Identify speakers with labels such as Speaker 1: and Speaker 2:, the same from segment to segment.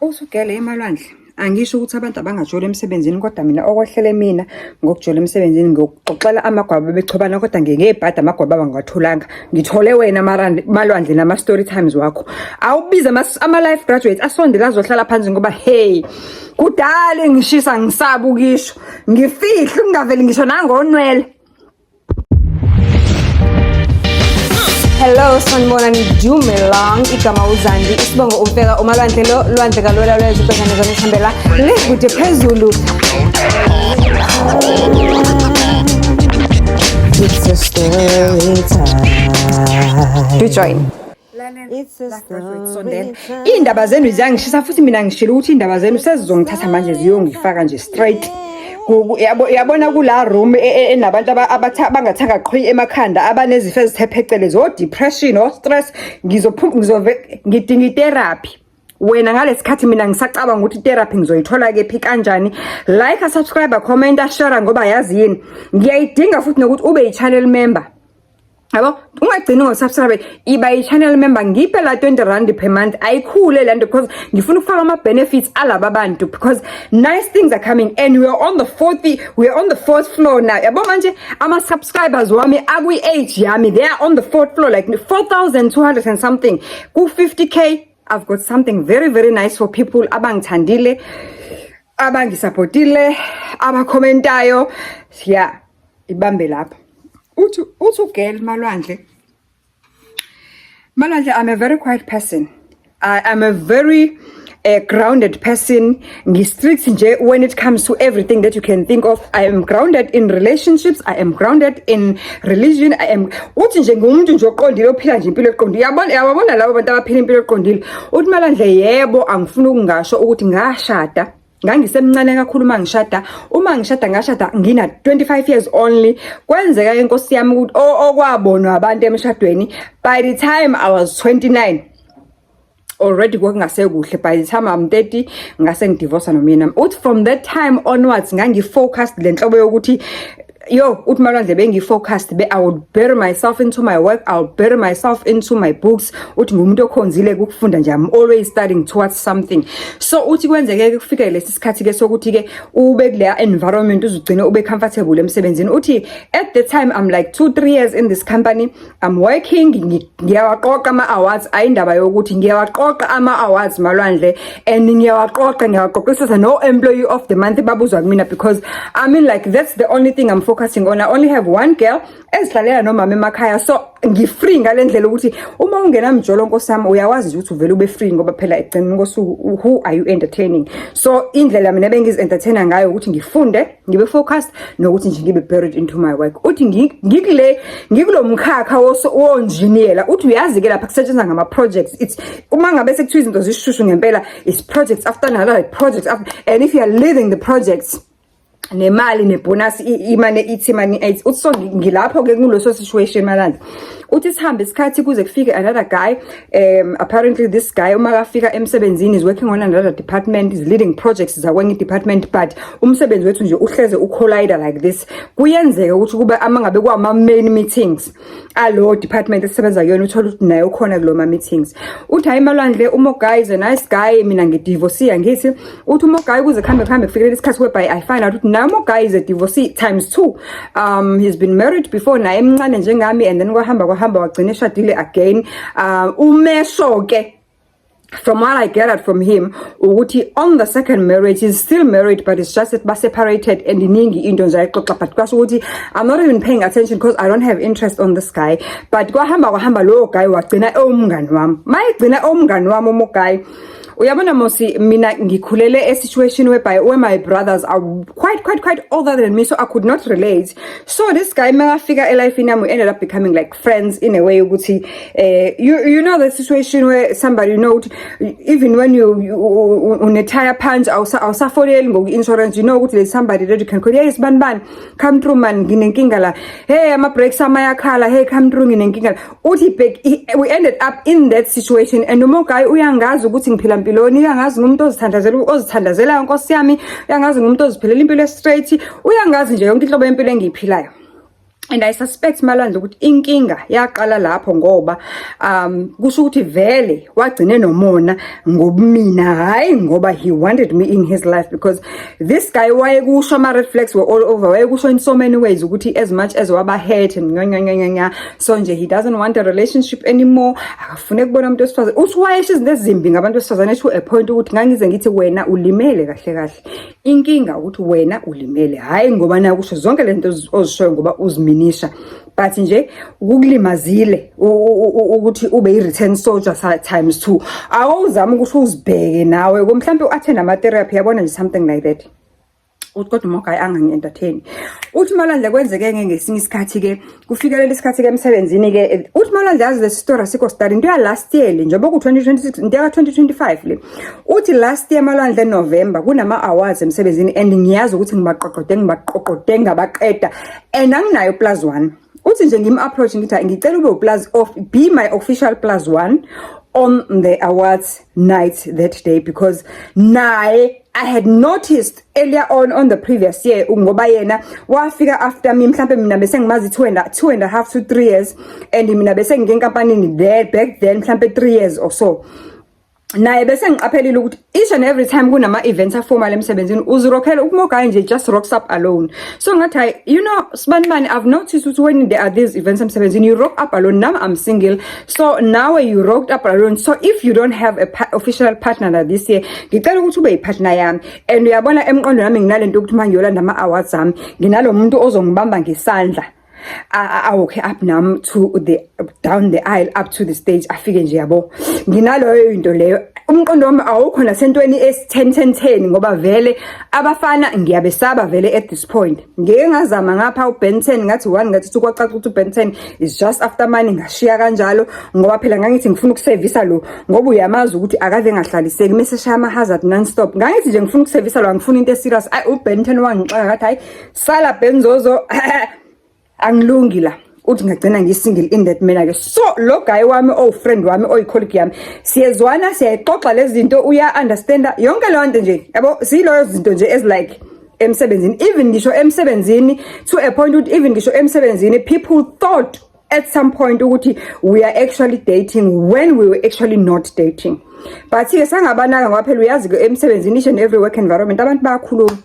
Speaker 1: Usugele emalwandle. Angisho ukuthi abantu abangajoli emsebenzini kodwa mina okwehlele mina ngokujola emsebenzini ngokuxoxela amagwaba bechobana kodwa ngebhadi amagwaba abangiwatholanga. Ngithole wena malwandle nama-story times wakho. Awubize ama-life graduates asondele azohlala phansi ngoba hey kudala ngishisa ngisaba ukisho. Ngifihle ngingaveli ngisho nangonwele.
Speaker 2: Hello sanibonani Dumelang igama uZandi isibongo uMfeka umalwandle lo lwandle kalwela lwezwe ubhekane zami sihambela le kude phezulu.
Speaker 3: It's a story time.
Speaker 2: Do join.
Speaker 3: It's a story time.
Speaker 1: Iy'ndaba zenu ziyangishisa futhi mina ngishilo ukuthi iy'ndaba zenu sezizongithatha manje ziyongifaka nje straight. Yabona kula room enabantu abangathanga qhwi emakhanda abanezifo ezithe phecelezi o-depression o-stress ngizophuma ngizove ngidinga itherapy. Wena ngalesikhathi mina ngisacabanga ukuthi itherapy ngizoyithola kephi kanjani. Like, subscribe, comment, share ngoba yazi yini ngiyayidinga futhi nokuthi ube yi-channel member. Yabo, ungagcini ngo-subscribe, iba i-channel member, ngiphe la 20 rand per month, ayikhule le nto because ngifuna ukufaka ama-benefits alaba bantu because nice things are coming and we are on the fourth floor now. Yabo manje ama-subscribers wami akwi-age yami, they are on the fourth floor like 4,200 and something ku-50K. I've got something very very nice for people abangithandile, abangisupportile, abakhomentayo. Yeah, ibambe lapho. Uthi ugirl Malwandle. Malwandle, I'm a very quiet person. I am a very grounded person. Ngi-strict nje when it comes to everything that you can think of. I am grounded in relationships. I am grounded in religion. I am uthi nje ngumuntu nje oqondile ophila nje impilo eqondile. Uyabona uyabona labo bantu abaphila impilo eqondile. Uthi Malwandle yebo angifuni ukungasho ukuthi ngashada. Ngangisemncane kakhulu uma ngishada. Uma ngishada ngashada ngina 25 years only. Kwenzeka inkosi yami ukuthi okwabonwa abantu emshadweni by the time I was 29 already kwakungasekuhle. By the time I'm 30 ngase ngidivorce nomyeni. Uthi from that time onwards ngangi-focused le nhlobo yokuthi yo uthi Malwandle bengi-focused be I would bury myself into my work, I would bury myself into my books. Uthi ngumuntu okhonzile ukufunda nje, I'm always studying towards something. So uthi kwenzeke kufike lesi sikhathi ke sokuthi ke ube kuleya environment uzugcine ube comfortable emsebenzini. Uthi at the time I'm like 2-3 years in this company, I'm working, ngiyawaqoqa ama awards, ayindaba yokuthi ngiyawaqoqa ama awards Malwandle and ngiyawaqoqa ngiyawaqoqisisa no employee of the month babuzwa kumina because I mean like that's the only thing I'm focusing on. I only have one girl ezihlalela nomama emakhaya, so ngi-free ngale ndlela ukuthi uma ungenamjolo nkosi yami uyawazi nje ukuthi uvele ube free ngoba phela ekugcineni kosuku who are you entertaining? So indlela mina bengizi-entertaina ngayo ukuthi ngifunde ngibe focused nokuthi nje ngibe buried into my work. Uthi ngikule ngikulo mkhakha wonjiniyela. Uthi uyazi ke lapha kusetshenzwa ngama projects, it's uma ngabe sekuthiwa izinto zishushu ngempela it's projects after another project after, and if you are leading the projects nemali nebonus imane ithi mani eight. Uthi so ngilapho ke kuleso situation Malwandle. Uthi sihambe isikhathi kuze kufike another guy. Apparently this guy uma kafika emsebenzini is working on another department, is leading projects zakwenye department, but umsebenzi wethu nje uhleze ucollide like this. Kuyenzeka ukuthi kube ama ngabe kwama main meetings alo department esisebenza kuyona uthola ukuthi naye ukhona kulo ma meetings. Uthi hayi Malwandle uMogai is a nice guy, mina ngidivorcee ngithi. Uthi uMogai kuze kuhambe kuhambe kufikele isikhathi whereby I find out ukuthi naye uMogai is a divorcee times 2. He's been married before naye emncane njengami and then kwahamba kwahamba wagcina eshadile again. Umesho ke from what I gathered from him ukuthi on the second marriage he's still married but it's just that ba separated and iningi into nje ayixoxa but kwasho ukuthi I'm not even paying attention because I don't have interest on this guy. But kwahamba kwahamba lo guy wagcina ewumngani wami. Mayigcina ewumngani wami uMogai, uyabona mosi mina ngikhulele e situation whereby where my brothers are quite quite quite older than me, so I could not relate. So this guy makafika elifini yami we ended up becoming like friends in a way ukuthi you know the situation where somebody you know even when you une-tire punch awusafoneli ngoku-insurance, you know ukuthi there's somebody that you can call. Yes bani bani, come through man, nginenkinga la, hey ama-brakes amayakhala, hey come through nginenkinga la. Uthi we ended up in that situation and uMogai uyangazi ukuthi ngiphila mpiloni, uyangazi ngumuntu ozithandazela ozithandazelayo nkosi yami, uyangazi ngumuntu oziphilela impilo straight, uyangazi nje yonke inhlobo yempilo engiyiphilayo. And I suspect, Malwandle, ukuthi inkinga yaqala lapho ngoba kusho ukuthi vele wagcine nomona ngobumina, hayi ngoba he wanted me in his life, because this guy wayekusho, ama red flags were all over. Wayekusho in so many ways ukuthi as much as waba hurt and nya nya nya nya nya, so nje he doesn't want a relationship anymore, akafune kubona umuntu wesifazane. Uthi wayesho izinto ezimbi ngabantu besifazane to a point ukuthi ngangize ngithi wena ulimele kahle kahle. Inkinga ukuthi wena ulimele, hayi ngoba nakusho zonke lento ozishoyo ngoba uziminisha, but nje ukukulimazile ukuthi ube i-return soldier times two. Awuzama ukuthi uzibheke nawe, mhlawumbe u-attend ama-therapy, yabona nje, something like that. Uthi kodwa uMogayi angangi-entertain. Uthi Malwandle kwenzeke-ke ngesinye isikhathi-ke, kufikelela isikhathi-ke emsebenzini-ke. Uthi Malwandle, yazi le story asikho start, into ya last year le, njengoba ku-2026, into yaka-2025 le. Uthi last year, Malwandle, November, kunama-awards emsebenzini and ngiyazi ukuthi ngibaqoqode, ngibaqoqode ngabaqeda and anginayo plus one. Uthi nje ngim-approach, ngithi, "Hayi, ngicela ube plus of be my official plus one on the awards night that day," because naye I had noticed earlier on the previous year, ngoba yena wafika after me, mhlambe mina bese ngimazi 2.5 to 3 years and mina bese ngingenkampanini there back then mhlambe 3 years or so. Naye bese ngiqaphelile ukuthi each and every time kunama events a-formal emsebenzini, uzirokhela ukumogayi nje, just rocks up alone. So ngathi, hayi, sibani bani, I've noticed ukuthi when there are these events emsebenzini, you rock up alone. Now I'm single, so now you rocked up alone. So if you don't have a official partner la this year, ngicela ukuthi ube yi-partner yami. And uyabona, emqondweni wami nginalento ukuthi uma ngiyolanda ama-awards ami, nginalo muntu ozongibamba ngesandla, a-walk up nami to the down the aisle up to the stage, afike nje, yabo. Nginaloyo into leyo, umqondo wami awukho nasentweni esi 10 10 10, ngoba vele abafana ngiyabesaba vele at this point. Ngeke ngazama ngapha uBen 10, ngathi 1, ngathi 2, kwacaca ukuthi uBen 10 is just after money, ngashiya kanjalo, ngoba phela ngangithi ngifuna ukusevisa lo, ngoba uyamazi ukuthi akave ngahlaliseki mase shaya ama hazard non stop. Ngangithi nje ngifuna ukusevisa lo, angifuni into eserious. Ay, uBen 10 wangixaka, ngathi, hayi, sala Benzozo, angilungi la. Uthi ngagcina ngi-single in that manner ke. So lo guy wami, owu-friend wami, oyi-colleague yami, siyezwana, siyayixoxa lezi zinto, uya-understanda yonke leyo nto nje, yabo. Siyiloyo zinto nje as like emsebenzini, even ngisho emsebenzini, to a point ukuthi even ngisho emsebenzini people thought at some point ukuthi we are actually dating when we were actually not dating. But ke sangabanaka, ngoba phela uyazi ke emsebenzini, each and every work environment, abantu bayakhuluma.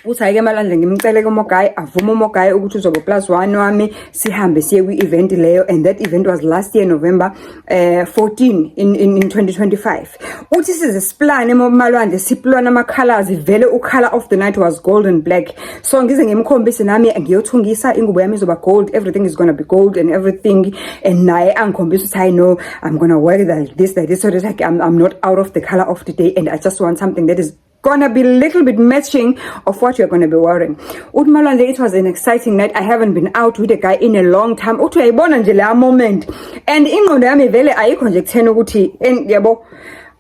Speaker 1: Uthi hhayi-ke Malwandle, ngimcele kuMogayi, avume uMogayi ukuthi uzoba plus one wami, sihambe siye kwi-event leyo. And that event was last year November 14 in 2025. Uthi size siplane, Malwandle, siplana ama-colors vele, u-color of the night was gold and black. So ngize ngimkhombise nami ngiyothungisa ingubo yami, izoba gold, everything is gonna be gold and everything. And naye angikhombisa ukuthi, I know I'm gonna wear like this, like this, so that like, I'm not out of the color of the day and I just want something that is gonna be a little bit matching of what you're gonna be wearing. Uthi Malwandle, it was an exciting night. I haven't been out with a guy in a long time. Uthi uyayibona nje leya moment. And ingqondo yami vele ayikho nje kuthena ukuthi and yabo.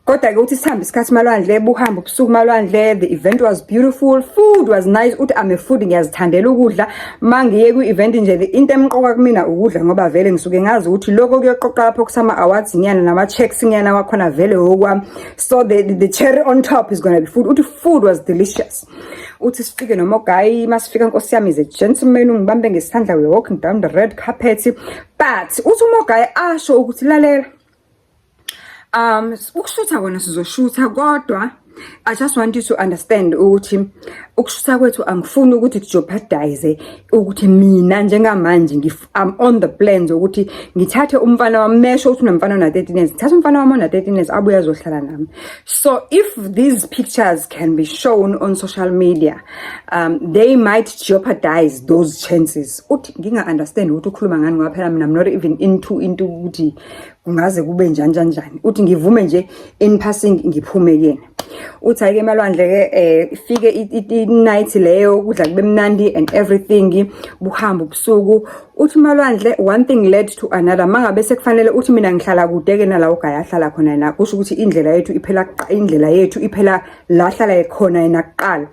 Speaker 1: Kodwa ke uthi sihambe isikhathi, Malwandle, buhamba ubusuku, Malwandle, the event was beautiful, food was nice. Uthi I'm a food, ngiyazithandela ukudla. Mangiye ku-event nje, into emqoka kumina ukudla, ngoba vele ngisuke ngazi ukuthi lokho kuyoqoqa lapho kusama awards nyana nama checks nyana wakhona vele okwami. So the cherry on top is going to be food. Uthi food was delicious. Uthi sifike noMogayi, masifika, nkosi yami, is a gentleman, ungibambe ngesandla, we walking down the red carpet. But uthi uMogayi asho ukuthi, lalela, ukushutha kona sizoshutha, kodwa I just want you to understand ukuthi ukushutha kwethu angifuni ukuthi kujeopardize ukuthi mina njengamanje I'm on the plans ukuthi ngithathe umfana wami, mesho ukuthi unomfana ona 13 years, ngithathe umfana wami ona 13 years abuye azohlala nami. So if these pictures can be shown on social media, they might jeopardize those chances. Uthi nginga understand ukuthi ukhuluma ngani, ngoba phela mina I'm not even into ukuthi kungaze kube njani njani njani. Uthi ngivume nje in passing, ngiphume kuyena. Uthi ayike Malwandle ke, ifike i-night leyo, ukudla kube mnandi and everything, buhamba ubusuku. Uthi Malwandle, one thing led to another. Mangabe sekufanele, uthi mina ngihlala kude ke nalawo guy ahlala khona yena, kusho ukuthi indlela yethu iphela la hlala khona yena kuqala.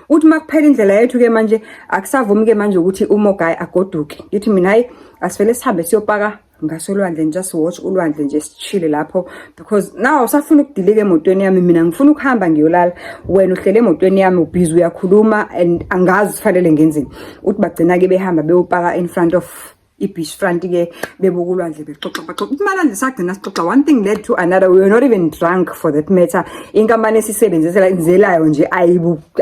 Speaker 1: Uthi makuphela indlela yethu ke manje, akusavumi ke manje ukuthi uMogayi agoduke. Ngithi mina, hayi, asivele sihambe siyopaka. Ngasolwandle, just watch ulwandle nje, sichile lapho, because now usafuna ukudilika emotweni yami. Mina ngifuna ukuhamba ngiyolala, wena uhlele emotweni yami, ubhizi uyakhuluma and angazi kufanele ngenzeni. Uthi bagcina-ke behamba beyopaka in front of i-beach front-ke, bebuka ulwandle, bexoxa, baxoxa. Uthi Malwandle sagcina sixoxa, one thing led to another. We were not even drunk for that matter. Inkampani esisebenzisela nzelayo nje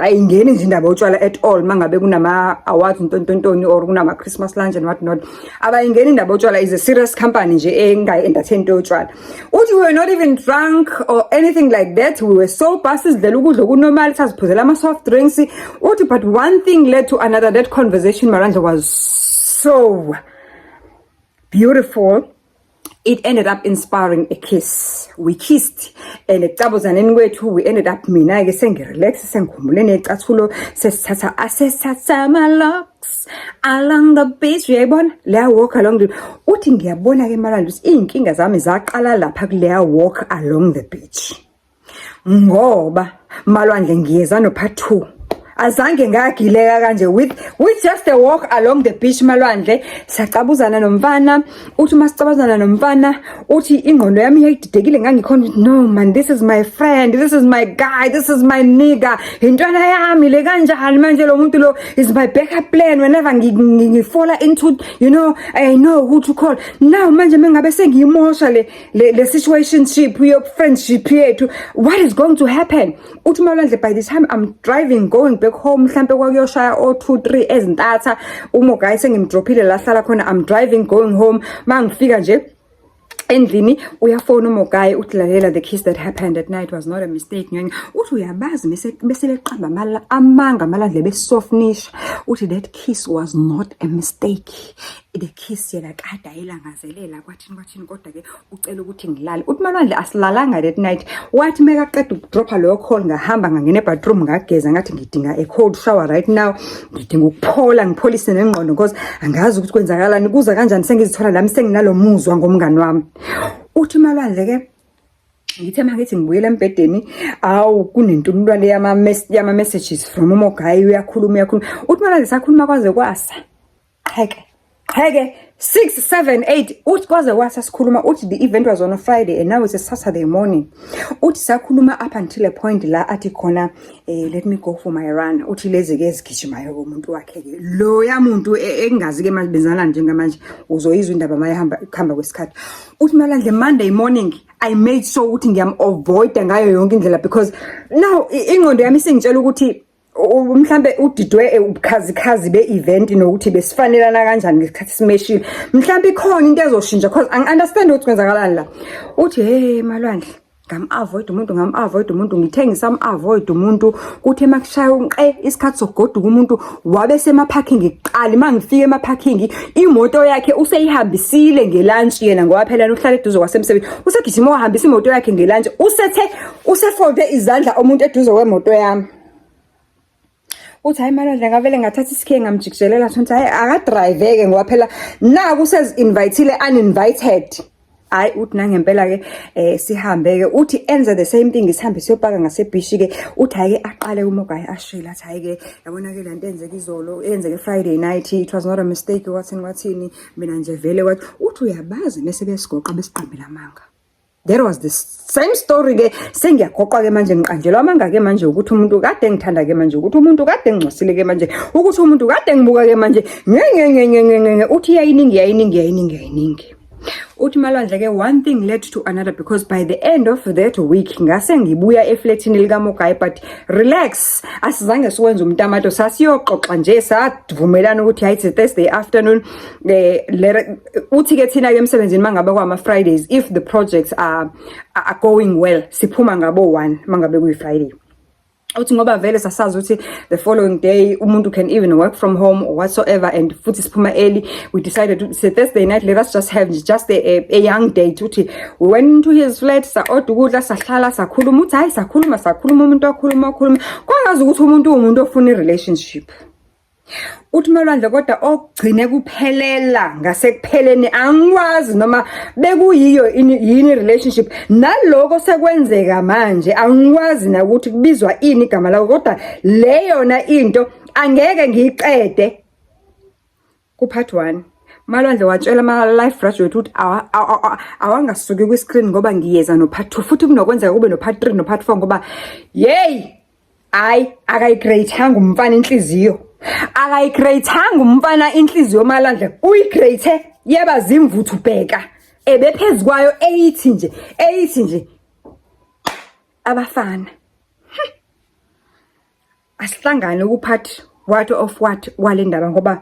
Speaker 1: ayingeni nje indaba yotshwala at all. Mangabe kunama-awards, ntontontoni, or kunama-Christmas lunch and what not, abayingeni indaba yotshwala. Is a serious company nje engayi-entertain into yotshwala. Uthi we were not even drunk or anything like that. We were sober, sizidlela ukudla okunormal, saziphuzela ama-soft drinks. Uthi but one thing led to another. That conversation, Malwandle, was so beautiful. It ended up inspiring a kiss. We kissed and ekucabuzaneni kwethu we ended up, mina-ke sengirelax, sengikhumbule ney'cathulo, sesithatha asesithatha ama-locks along the beach. Uyayibona leya walk along the, uthi ngiyabona-ke Malwandle ukuthi iy'nkinga zami zaqala lapha kuleya walk along the beach, ngoba Malwandle ngiyeza no-part 2. Azange ngagileka kanje with just a walk along the beach. Malwandle, sacabuzana nomfana. Uthi uma sicabuzana nomfana, uthi ingqondo yami yayididekile. Ngangikhona ukuthi, "No man, this is my friend, this is my guy, this is my nigga, intwana yami le. Kanjani manje lo muntu lo is my backup plan whenever ngifola into, I know who to call now. Manje mengabe sengiyimosha le situationship yo friendship yethu, what is going to happen?" Uthi Malwandle, by the time I'm driving going back home, mhlambe kwakuyoshaya o 2 3 ezintatha, umogayi sengimdrophile la hlala khona. I'm driving going home, mangifika nje endlini uyafona umogayi, uthi, "Lalela, the kiss that happened at night was not a mistake." Ngeke, uthi uyabazi bese beqamba amanga Malwandle, besofnisha. Uthi that kiss was not a mistake. The kiss yena kade ayilangazelela, kwathini kwathini, kodwa-ke ucela ukuthi ngilale. Uthi Malwandle asilalanga that night. Wathi mekaqeda ukudropha leyo call, ngahamba ngangena ebathroom, ngageza, ngathi ngidinga a cold shower right now, ngidinga ukuphola, ngipholise nengqondo, because angazi ukuthi kwenzakalani, kuza kanjani sengizithola nami senginalo muzwa ngomngani wami. Uthi Malwandle-ke ngithe uma ngithi ngibuyela embhedeni, awu, kunentululwane yama-messages from umogayi. Uyakhuluma, uyakhuluma. Uthi Malwandle sakhuluma kwaze kwasa, qheke qheke, 6 7 8. Uthi kwaze kwasa sikhuluma. Uthi the event was on a Friday and now it's a Saturday morning. Uthi sakhuluma up until a point la athi khona, "Let me go for my run." Uthi lezi-ke ezigijimayo komuntu wakhe-ke loya muntu engingazi-ke manje benzanani njengamanje. Uzoyizwa indaba mayehamba kuhamba kwesikhathi. Uthi Malwandle, Monday morning I made sure ukuthi ngiyam-avoida ngayo yonke indlela, because now ingqondo yami isingitshela ukuthi mhlambe udidwe ubukhazikhazi be-event nokuthi besifanelana kanjani ngesikhathi simeshile. Mhlambe ikhona into ezoshintsha, cause angi-understand ukuthi kwenzakalani la. Uthi, "Hey Malwandle, ngam-avoid umuntu, ngam-avoid umuntu, ngithe ngisam-avoid umuntu, kuthi emakushaya unqe isikhathi sokugoduka, umuntu wabe semaparking kuqala. Uma ngifika emaparking, imoto yakhe useyihambisile ngelantshi yena, ngoba phela yena uhlala eduze kwasemsebenzini. Usegijima wahambisa imoto yakhe ngelantshi, usethe usefolde izandla umuntu eduze kwemoto yami." Uthi, "Hayi Malwandle, ngavele ngathatha isikhiye, ngamjikijelela ukuthi hayi, akadrive-ke, ngoba phela naku usezi-invitile uninvited." Hhayi, uthi nangempela-ke sihambe-ke. Uthi enze the same thing, sihambe siyopaka ngasebhishi-ke. Uthi hhayi-ke aqale umogayi ashile, athi, "Hhayi-ke, yabona-ke le nto eyenzeka izolo, eyenzeke Friday night, it was not a mistake, wathini wathini, mina nje vele wathi." Uthi uyabazi mese besigoqa besiqambela amanga. That was the same story ke. Sengiyagoqwa ke manje, ngiqanjelwa amanga ke manje, ukuthi umuntu kade ngithanda ke manje, ukuthi umuntu kade ngingcosile ke manje, ukuthi umuntu kade ngibuka ke manje, nge nge nge nge nge nge. Uthi yayiningi, yayiningi, yayiningi, yayiningi. Uthi Malwandle ke one thing led to another, because by the end of that week ngase ngibuya efletini likaMogayi. But relax, asizange siwenze umtamato, sasiyoxoxa nje, savumelana ukuthi hayi, it's a Thursday afternoon. Uthi ke thina ke emsebenzini mangabe kwama Fridays, if the projects are going well, siphuma ngabo 1 mangabe kuyi Friday. Uthi ngoba vele sasazi ukuthi the following day umuntu can even work from home or whatsoever, and futhi siphuma early, we decided to say Thursday night, let us just have just a young date. Uthi we went into his flat, sa-order ukudla, sahlala, sakhuluma. Uthi hayi, sakhuluma, sakhuluma, umuntu wakhuluma, wakhuluma, kwangazi ukuthi umuntu uwumuntu ofuna i-relationship. Uthi Malwandle kodwa okugcine kuphelela ngasekupheleni, angikwazi noma bekuyiyo yini relationship naloko sekwenzeka manje, angikwazi nakuthi kubizwa ini igama lakho, kodwa le yona into angeke ngiyiqede ku part 1. Malwandle watshela ama-life graduate ukuthi awangasuki kwi-screen ngoba ngiyeza no-part 2, futhi kunokwenzeka kube no-part 3 no-part 4, ngoba yeyi, hayi, akayi-create-anga umfana inhliziyo, akayi-create-anga umfana inhliziyo. Malwandle uyi-create yaba zimvuthu. Bheka, ebephezu kwayo 8 nje, 8 nje abafana. Asihlangane ku-part what of what wale ndaba, ngoba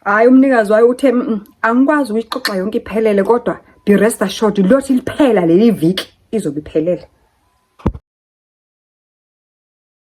Speaker 1: hhayi, umnikazi wayo uthe, angikwazi ukuyixoxa yonke iphelele, kodwa be rest assured, lothi liphela leli viki izobe iphelele."